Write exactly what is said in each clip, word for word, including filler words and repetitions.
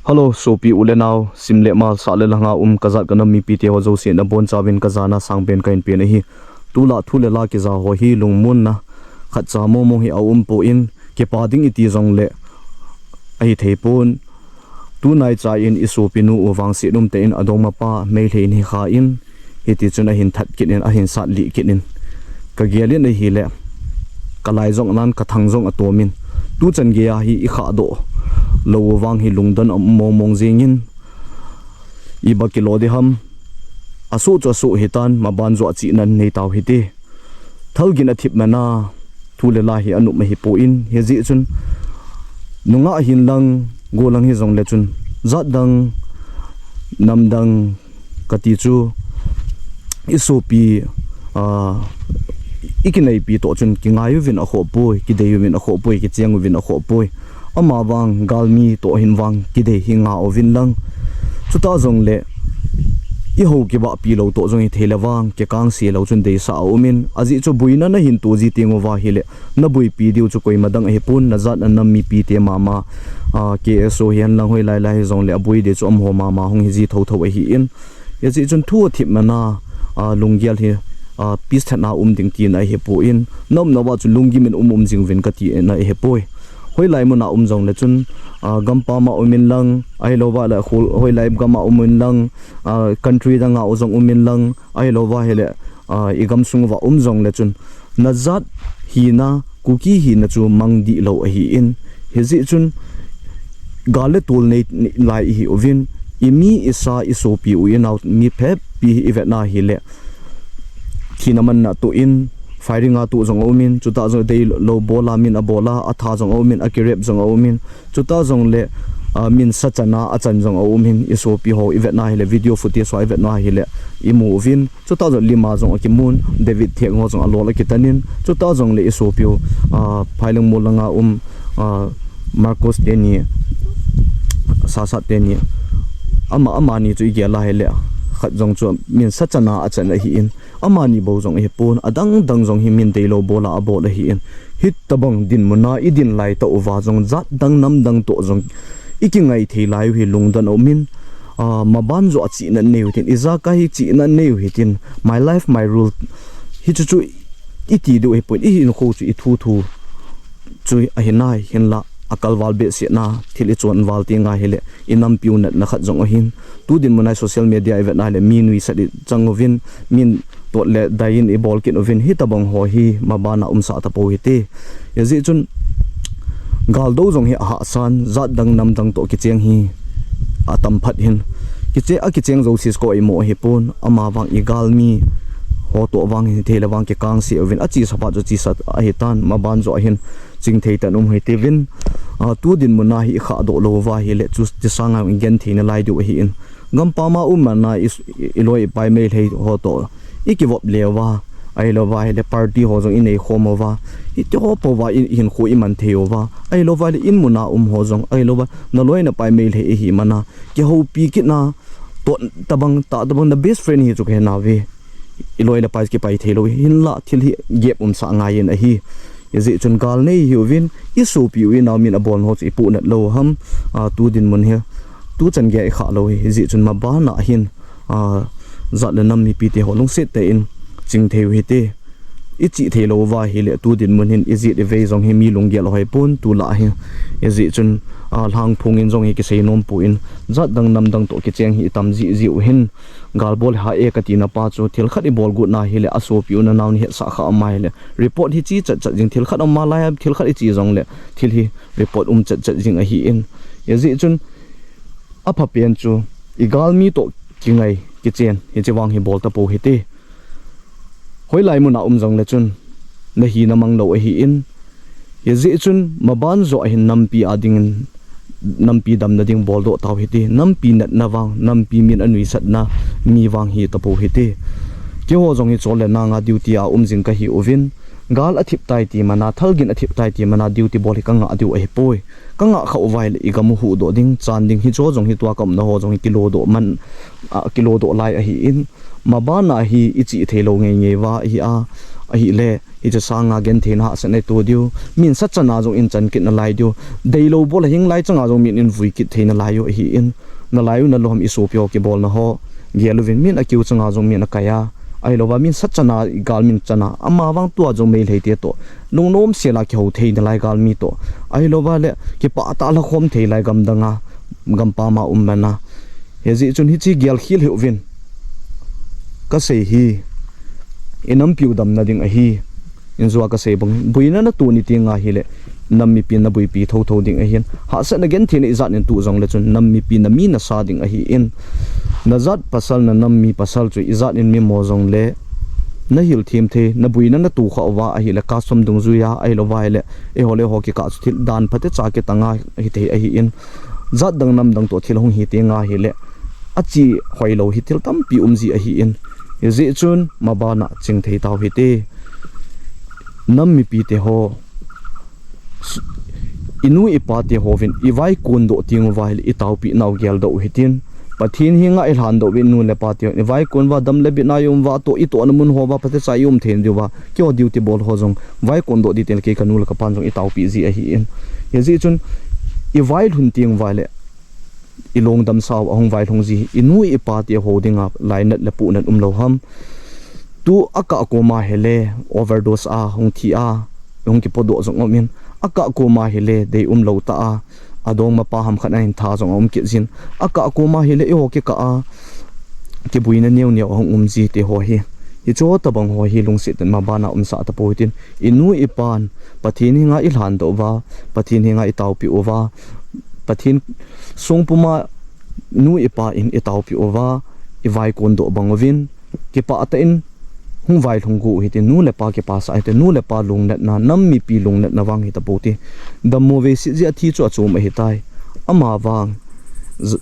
Hello, sopi u le nao, sim le mal, sah le lhanga um kajat kanam mipite ho jouse nabonchauvin kajana sangpen kahin pen ahi. Tulai thu le la kija ho hi lungmonna khatcha mong mong hi aumpoi, kipa ding iti jongle ahitheipon. Tunaicha in isopinu u vangset umtah in adongmapa Meitei in hikha in, hitichun ahin that kit in, ahin satlih kit in. Kagel in ahile, kalai jong anan, kathang jong atomin. Tuchan geiya hi ikhahdoh lou u vang hi lungdon aum mong mong jengin. Iba kilo ding ham. Asoh chu asoh hitan, maban joh a chihna neitau hite. Thalgin athip mana, thu le la hi anop ahipoi, hijeh chun nungah hinlang, gollhang hijongle chun, jatdang, namdang, kati chu, isopi, ikinaipi toh chun kingai uvin akhohpoi, kidei uvin akhohpoi, kicheng uvin akhohpoi. Amavang galmi toh hin vang kidei hi ngah uvin lang. Chutah jongle ihou kibahpi lou toh jong hithei le vang kikangse lou chun deisah aumin, ajeh chu boina nahin toh ji tenguva ahile, naboipi diu chu koima dang ahipon, najat nanam mipite mama, K S O hihen lang hoilai lai hijongle aboi ding chu amaho mama hung hiji thouthou ahin. Hijeh chun thu athip mana, lunggel hi peace thetna um ding tina ahipoi, naumnauva chu lunggimin um um jing uvin katina ahipoi. Hoilai muna um jongle chun, gampam a umin lang, ahilouva le hoilai gam a umin lang, country dang a jong umin lang, ahilouva hile igamsung uva um jongle chun, najat hina, Kuki hina chu mangdihlou ahin, hijeh chun gal le tol nei lai ihiuvin, imi isa isopi u inao mi phabep hi ivetna ahile, thina manna toh in, firing a toh jong aumin, chutah jong deilou bola min abola, atha jong aumin, akirep jong aumin, chutah jongle min sachana achan jong aumin, isopi ho ivetna ahile, video footage ho ivetna ahile, imu uvin. Chutah jong lima jong akimun, David Thiang ho jong alol akitanin, chutah jongle isopiu, Phailengmol langa um, Marcos teni, Sasat teni, ama amani chu igel a ahile, khat jong chu min sachana achan ahin, amani bou jong ahipon, adangdang jong hi min deilou bola abol ahin. Hitobang dinmuna idin laitah uva jong jatdang namdang toh jong ikingai thei lai u hi lungdon aumin, maban joh a chihna neiu hitin, ijakai hi chihna neiu hitin, my life my rule, hichu chu iti diu ahipon, ihinkho chu ithuthu chu ahinai, hinla akalval behsehna thil ichonval tenga ahile, inampiu natna khat jong ahin. Tu dinmuna hi social media ivetna ahile mi nuisat ichang uvin, min tot le dai in ibol kit uvin, hitobang ho hi mabana umsah tapou hite. Hijeh chun galdou jong hi ahahsan, jatdang namdang toh kicheng hi atam phat hin, akicheng jouse score imo ahipon, amavang igalmi ho toh vang hithei le vang kikangse uvin, achesa phat chu chesa ahitan, maban joh a hin chingthei tah in um hite uvin. Tu dinmuna hi ikhahdoh louva ahile, chuti sanga igenthei nalai diu ahin, gampam a um mana iloi ipai Meitei ho toh ikivop leuva, ahilouva ahile party ho jong ineikhom uva, hitiho pouva ihinkho iman thei uva, ahilouva ahile inmuna um ho jong, ahilouva naloi napai Meitei ihi mana, kihoupi kitna, tobang tah tobang na best friend hi chu kahenauve. Iloi le pai kipai theilou hinla thil hi gep umsah ngai in ahi. Hijeh chun gal nei ihiuvin, isopiu inao min abolna ho chu ipohnat lou ham, tu dinmun hi, tuchan geiya ikhah lou hi, hijeh chun mabana hin, jat le nam mipite ho lungset tah in chingthei u hite. Ichih theilouva ahile tu dinmun hin ijet ivei jong hi mi lunggel ahoipon tulai hi. Hijeh chun, lhangphong in jong hi kisei nompon, jatdang namdang toh kicheng hi itam jihjih u hin, galbol ha e katina pa chu thil khat ibol gotna ahile asopiu nanao nahetsah kha ama ahile report hi che chatchat jing, thil khat ama lai a thil khat iche jongle thil hi report um chatchat jing ahin. Hijeh chun aphapen chu igalmi toh kingai kichen hiche vang hi bol tapou hite. Hoilai muna um jongle chun nahina manglou ahin. Hijeh chun maban joh a hin nampi a dingin, nampi damna ding boldoh tau hite. Nampi natna vang, nampi min anuisatna mi vang hi tapou hite. Keiho jong hi chol le nanga duty a um jing kahiuvin, Gal athip tai ti mana, thalgin athip tai ti mana, duty bol hi kangah diu ahipoi. Kangah khah uva ahile igam u huhdoh ding, chan ding, hicho jong hi tua kaumna ho jong hi kilodoh man, a, kilodoh lai ahin. Mabana hi ichih theilou ngeingei uva ahi a, ahile hiche sanga gentheina hahsatna ito diu. Min sachan a jong in chan kit nalai diu. Deilou bol a hing lai changa jong min in vui kit thei nalai u ahin. Nalai u nalou ham, isopi ho kibolna ho gel uvin, min akiu changa jong min akai a. Ahilouva min sachan a, igal min chan a, amavang tua jong Meitei te toh lungnom sel a kihou thei nalai galmi toh. Ahilouva le kipah tah a lhakhom thei lai gamdang a, gampam a um mana. Hijeh chun hiche gelkhel hih uvin. Kasei hi, inampiu damna ding ahi. Injua kasei bang, buina natoh ni tenga hile, nam mipin nabuipi thotho ding ahin. Hahsatna gentheina ijat in toh jongle chun, nam mipi nami nasa ding ahin. Najat pasal, nanam mi pasal chu ijat in mimo jongle, nahil them thei, nabuina natoh khah uva ahile, custom dungjuia, ahilouva ahile, eiho le eiho kikah chu thil dan phatecha kitanga hithei ahin. Jat dang nam dang toh thil hung hi tenga hile, achi hoilou hi thil tampi umji ahin. Hijeh chun mabana chingthei tau hite. Nam mipi teho, inu ipa tehovin ivaikondoh teng uva ahile itaopi nau geldoh u hitin. Pathen henga ilhandoh uvin, nu le pa teho ivaikon uva, dam le bitna ium uva, atoh, itohna mun houva phatecha ium thei diuva, keiho duty bol ho jong vaikondoh ding teng le kei kanu le kapan jong itaopi ji ahin. Hijeh chun ivailhun teng uva ahile ilungdam sau ahung vailhung ji, inu ipa teho dinga lainat le puhnat umlou ham. Tu akah koma hile overdose a hung thi a, hung kipodoh jong umin, akah koma hile deium lou tah a, adongmapa ham khat ahin tha jong aum kit jin. Akah koma hile eiho kikah a kibuina neo neo ahung umji teho hi, hicheho tobang ho hi lungset in mabana umsah tapou hitin. Inu ipan Pathen henga ilhandoh uva, Pathen henga itaopi uva, Pathen songpuma nu ipa in itaopi uva, ivaikondoh bang uvin, kipah tah in hung vailhung go u hitin. Nu le pa kipasah hitin, nu le pa lungnatna, nam mipi lungnatna vang hitapou te. Dammo veiset jeh a thi chu achom ahitai. Amavang,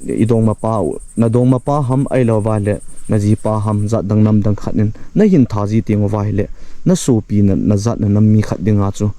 idongmapa u, nadongmapa ham, ahilouva le najipa ham, jat dang nam dang khat in nahin tha ji teng uva ahile, nasopi, najat nanam mi khat dinga chu,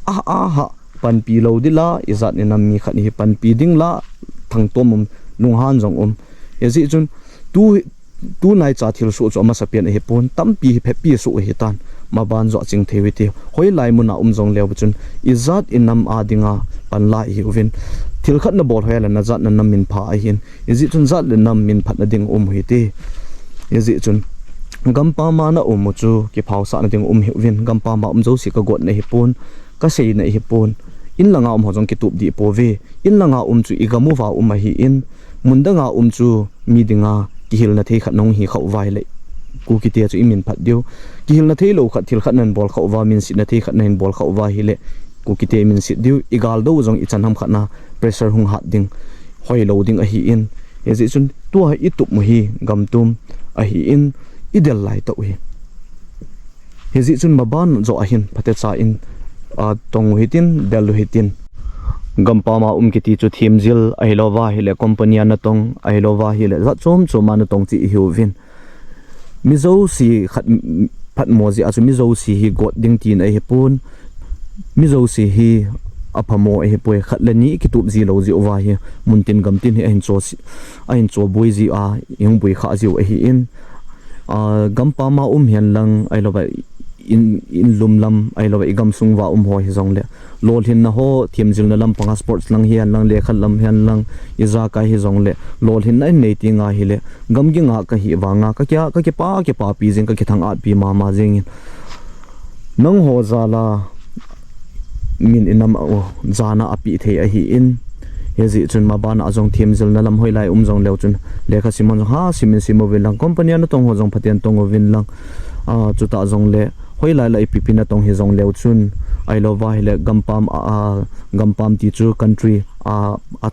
a, aha, panpi lou ding la, ijat inam mi khat hi panpi ding la, thangtom um, lunghan jong um. Hijeh chun tu, tunaicha thilsoh chu amasapen ahipon, tampi hi phetpi soh ahitan. Maban joh a chingthei u hite. Hoilai muna um jongleu chun ijat inam a dinga panla ihiuvin. Thil khat nabol hoile najat nanam minpha ahin. Hijeh chun jat le nam minphatna ding um u hite. Hijeh chun gampam a naum u chu kiphaosahna ding um hiuvin. Gampam a um jouse kagotna ahipon, kaseina ahipon. In langa um ho jong kitup dih pouve. In langa um chu igam uva um ahin, mun danga um chu mi dinga kihilna thei khat nahung hi khah uva ahile, Kukite chu iminphat diu. Kihilna theilou khat, thil khat nahin bol khah uva, minsetna thei khat nahin bol khah uva ahile, Kukite iminset diu. Igaldou jong ichan ham khat na pressure hung hat ding, hoilou ding ahin. Hijeh chun tua itup u hi gamtum ahin, idel lai tah u hi. Hijeh chun maban joh ahin phatecha in, a, tong u hitin, del u hitin. Gampam a um kiti chu themjil ahilouva ahile company a natong, ahilouva ahile jat chom chom a natong cheh ihiuvin. Mi jouse khat phatmo jeh a chu mi jouse hi got ding tina ahipon. Mi jouse hi aphamo ahipoi, khat le ni kitup ji lou jeh uva hi muntin gamtin hi ahin cho, ahin cho boi ji a, ihung boi khah jiu ahin. A, gampam a um hihen lang, ahilouva in, in lum lam, ahilouva igamsung uva um ho hijongle, lolhinna ho, themjilna lampanga sports lang hihen lang, lekha lam hihen lang, ijakai hijongle, lolhinna in nei tenga ahile, gamgi ngah kahi vanga, kakia, kakipa, kipapi jing, kakithang-atpi mama jingin. Nangho jal a min inam u, jana apeh thei ahin. Hijeh chun maban a jong themjilna lam hoilai um jongleu chun, lekha simhon jong ha simin sim uvin lang, company a natong ho jong phaten tong uvin lang. A, chutah jongle, hoilai la ipipi natong hijongleu chun, ahilouva ahile gampam a, a, gampam ti chu country a, a,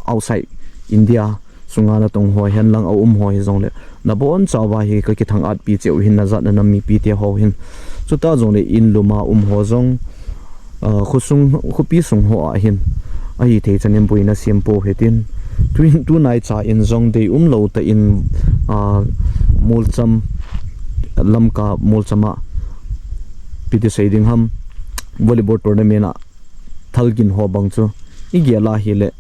outside India sunga natong ho hihen lang, aum ho hijongle, nabonchauva hi kakithang-atpi cheh u hin, najat nanam mipite ho hin. Chutah jongle in lum a um ho jong, a, khosung, khopi sung ho a hin, ahithei chan in boina sem pou hitin. Tuin, tunaicha in jong deium lou tah in, a, Molcham, Lamka Molcham a Ipi ti sei ding ham, volleyball tournament a thal gin ho bang chu igel a hile,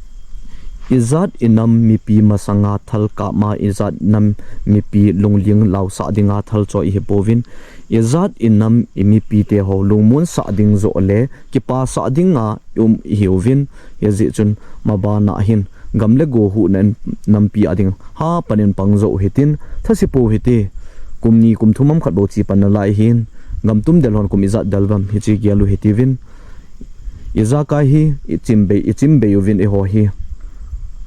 ijat inam mipi masanga thal kap ma, ijat inam mipi lungling lausah dinga thal chu ihi pouvin, ijat inam imipi te ho lungmonsah ding joh le kipasah dinga um ihiuvin, hijeh chun maban a hin gam le go huhna in nampi a ding hapan in pang joh hitin, thase pou hite. Kum ni kum thum ham khat bou che pan nalai hin, gam tum del hon kum ijat del vam hiche gel u hitiuvin. Ijakai hi ichim bei, ichim bei uvin eiho hi.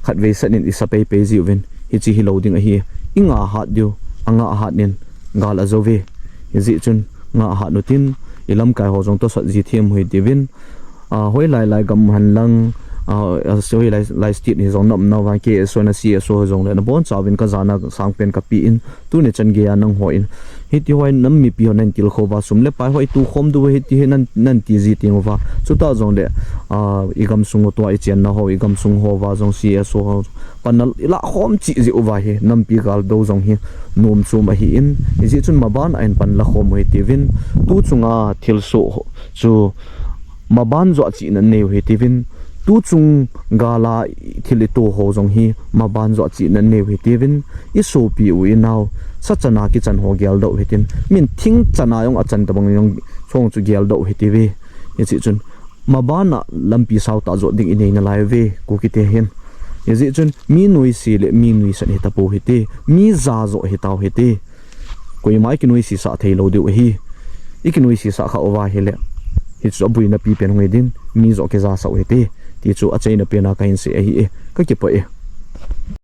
Khatvei sat in isa peipei jiuvin. Hiche hilou ding ahi. Ingah hat diu, angah hat in gal ajou ve. Hijeh chun ngah hat utin, ilamkai ho jong tosot ji them u hitiuvin. Ah, hoilai lai gam hen lang, ah, hoilai, lai state hi jong na um nauva, K S O na C S O ho jong le nabonchauvin kajana sangpen kapen, tuni chan geiya nangho in hiti ho hi nam mipi ho nahin tilkhou uva, sum le pai ho itokhom diu hiti hi nan, nan ti ji teng uva. Chutah jongle, ah, igamsung u tua ichenna ho, igamsung ho uva jong C S O ho panna ilah khom cheh jeh uva hi nampi gal dou jong hi nom chom ahin, hijeh chun maban a hin panla khom u hitiuvin, tu chunga thilsoh chu maban joh a chihna nei u hitiuvin, tu chung gal a thil ito ho jong hi maban joh a chihna nei u hitiuvin, isopi u inao, sa chana kichan ho geldoh u hitin, min thing chana jong achan tabang jong chong chu geldoh u hitiuve. Hijeh chun maban a lampi sautah joh ding inei nalai uve, Kuki te hin. Hijeh chun mi noise le mi nuisat hitapou hite, mi ja joh hitau hite. Koima ikinoisesah theilou diu ahi. Ikinoisesah kha uva hile, hichu aboina pipen hung hi din, mi joh kijasah u hite, ti chu achaina pena kahin sei ahi e, kakipah e.